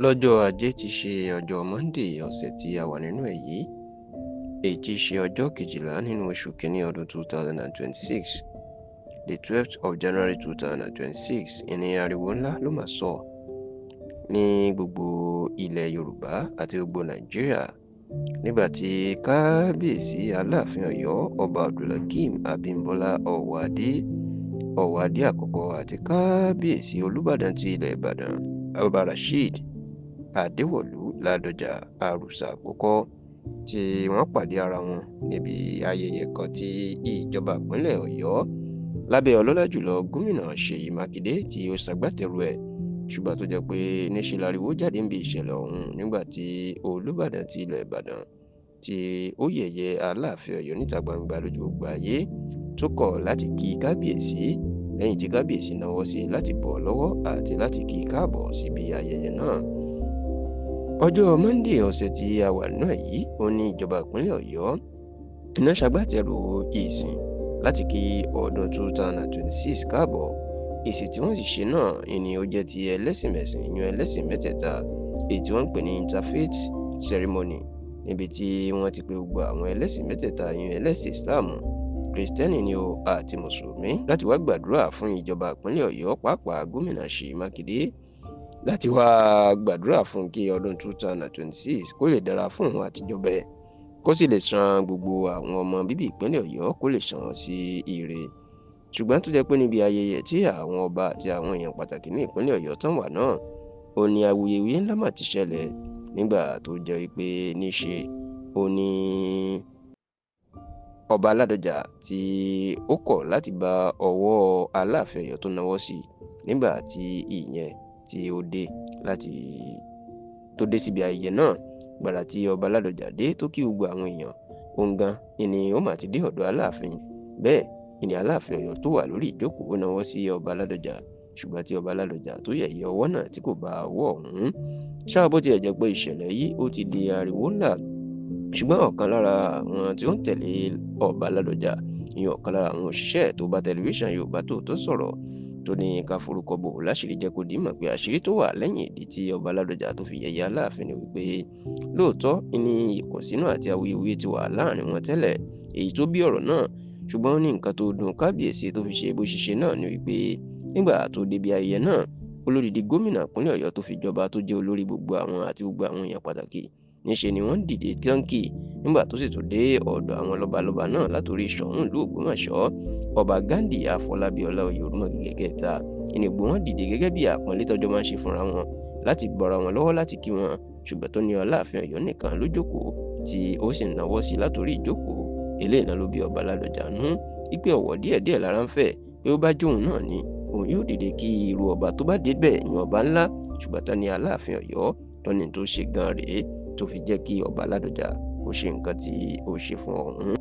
Lọ́jọ́ Ajé tí í ṣe ọjọ́ Monde ọ̀sẹ̀ tí a wà nínú ẹ̀ yìí, èyí tí í ṣe ọjọ́ 12 nínú oṣù kínní ọdún 2026, the 12th of January 2026, ìní ariwo ńlá ló mà sọ ní gbogbo ilẹ̀ Yorùbá àti gbogbo Nàìjíríà nígbà tí Kábíyèsí Aláàfin Ọ̀yọ́, Ọba Abdulhakeem Abímbọ́lá Ọwọ́adé, Ọwọ́adé àkọ́kọ́, àti Kábíyèsí Olúbàdàn ti ilẹ̀ Ìbàdàn, Ọba Rasheed Adéwọ̀lú Ládọjà Àrùsà àkọ́kọ́, tí wọ́n pàdé ara wọn níbi ayẹyẹ kan tí ìjọba ìpínlẹ̀ Ọ̀yọ́ lábẹ́ ọlọ́lá jùlọ Gómìnà Ṣèyí Mákindé tí ó ṣagbátẹrù ẹ̀. Ṣùgbọ́n tó jẹ́ pé níṣe láriwo jáde níbi ìṣẹ̀lẹ̀ ọ̀hún nígbà tí Olúbàdàn ti ilẹ̀ Ìbàdàn tí ó yẹ̀yẹ́ Aláàfin Ọ̀yọ́ níta gbangba lójú gbogbo ayé, tó kọ̀ láti kí kábíyèsí lẹ́yìn tí kábíyèsí náwó sí láti bọ̀ lọ́wọ́ àti láti kí káàbọ̀ síbi ayẹyẹ náà. Ọjọ́ Monde ọ̀sẹ̀ tí a wà nínú ẹ̀ yìí, ó ní ìjọba ìpínlẹ̀ Ọ̀yọ́ iná ṣagbátẹrù ìsìn láti kí ọdún 2026 káàbọ̀. Ìsìn tí wọ́n sì ṣe náà ni ó jẹ́ ti ẹlẹ́sìnmẹ̀sìn, ìyẹn ẹlẹ́sìn mẹ́tẹ̀ẹ̀ta, èyí tí wọ́n ń pè ní interfaith ceremony, níbi tí wọ́n ti pe gbogbo àwọn ẹlẹ́sìn mẹ́tẹ̀ẹ̀ta, ìyẹn ẹlẹ́sìn Islam, Kristẹni ni o àti Mùsùlùmí, láti wá gbàdúrà fún ìjọba ìpínlẹ̀ Ọ̀yọ́, pàápàá Gómìnà Ṣèyí Mákindé, láti wá gbàdúrà fún kí ọdún 2026 kó lè dára fún òun àtijọba ẹ̀, kó sì lè san gbogbo àwọn ọmọ bíbí ìpínlẹ̀ Ọ̀yọ́, kó lè san wọ́n sí ire. Ṣùgbọ́n tó jẹ́ pé níbi ayẹyẹ tí àwọn ọba àti àwọn èèyàn pàtàkì ní ìpínlẹ̀ Ọ̀yọ́ tán wà náà, ó ní awuyewuye ńlá mà ti ṣẹlẹ̀ nígbà tó jẹ́ pé níṣe ó ní Ọba Ládọjà tí ó kọ̀ láti bá ọwọ́ Aláàfin Ọ̀yọ́ tó náwó sí nígbà tí ìyẹn tí ó dé láti tó dé síbi ayẹyẹ náà. Gbàrà tí Ọba Ládọjà dé tó kí gbogbo àwọn èèyàn, òun gan ni ó mà ti dé ọ̀dọ̀ Aláàfin. Bẹ́ẹ̀ ìní Aláàfin Ọ̀yọ́ tó wà lórí ìjókòó náwó sí Ọba Ládọjà, ṣùgbọ́n tí Ọba Ládọjà tó yẹ̀yẹ́ ọwọ́ náà tí kò bá ọwọ́ ọ̀hún ṣáà. Bó tiẹ̀ jẹ́ pé ìṣẹ̀lẹ̀ yìí ó ti di ariwo ńlá, ṣùgbọ́n ọ̀kan lára àwọn tí ó ń tẹ̀lé Ọba Ládọjà, ìyẹn ọ̀kan lára àwọn òṣìṣẹ́ tó bá tẹlifíṣàn Yorùbá Tòótọ́ sọ̀rọ̀, tó ní ká forúkọ bò láṣìírí, jẹ́ kó dìímọ̀ pé àṣírí tó wà lẹ́yìn ìdí tí Ọba Ládọjà tó fi yẹ̀yẹ́ Aláàfin ni wípé lóòótọ́ ní ìkùnsínú àti awuyewuye ti wà láàrin wọn tẹ́lẹ̀, èyí tó bí ọ̀rọ̀ náà. Ṣùgbọ́n ó ní nǹkan tó dùn kábíyèsí tó fi ṣe bó ṣe ṣe náà ni wípé nígbà tó débi ayẹyẹ náà, olódìdí gómìnà ìpínlẹ̀ Ọ̀yọ́ tó fi jọba, tó jẹ́ olórí gbogbo àwọn àti gbogbo àwọn èèyàn pàtàkì, níṣe ni wọ́n dìde kíánkì. Nígbà tó sì tún dé ọ̀dọ̀ àwọn lọ́balọ́ba náà, látòrí Ṣọ̀ún ìlú Ògbómọ̀ṣọ́, Ọba Ghandi Àfọlábí Ọláoyè Orúmọgẹ́gẹ́ kẹta, ìnìgbò wọn dìde gẹ́gẹ́ bí àpọ́nlé tọ́jọ́ máa ń ṣe fúnra wọn láti bọ́ra wọn lọ́wọ́ láti kí wọn. Ṣùgbọ́n tó ní Aláàfin Ọ̀yọ́ nìkan ló jókòó tí ó sì náwó sí látòrí ìjókòó. Eléyìí náà ló bí Ọba Ládọjà nú wípé ọ̀wọ̀ díẹ̀díẹ̀ lára ń fẹ́, pé ó bá jóun náà ni òun yóò dìde kí irú ọba tó bá débẹ̀, ìyẹn ọba ńlá. Ṣùgbọ́n tán ní Aláàfin Ọ̀yọ́ tó ní tó ṣe gan rèé tó fi jẹ́ kí Ọba Ládọjà kó ṣe nǹkan tí ó ṣe fún ọ̀hún.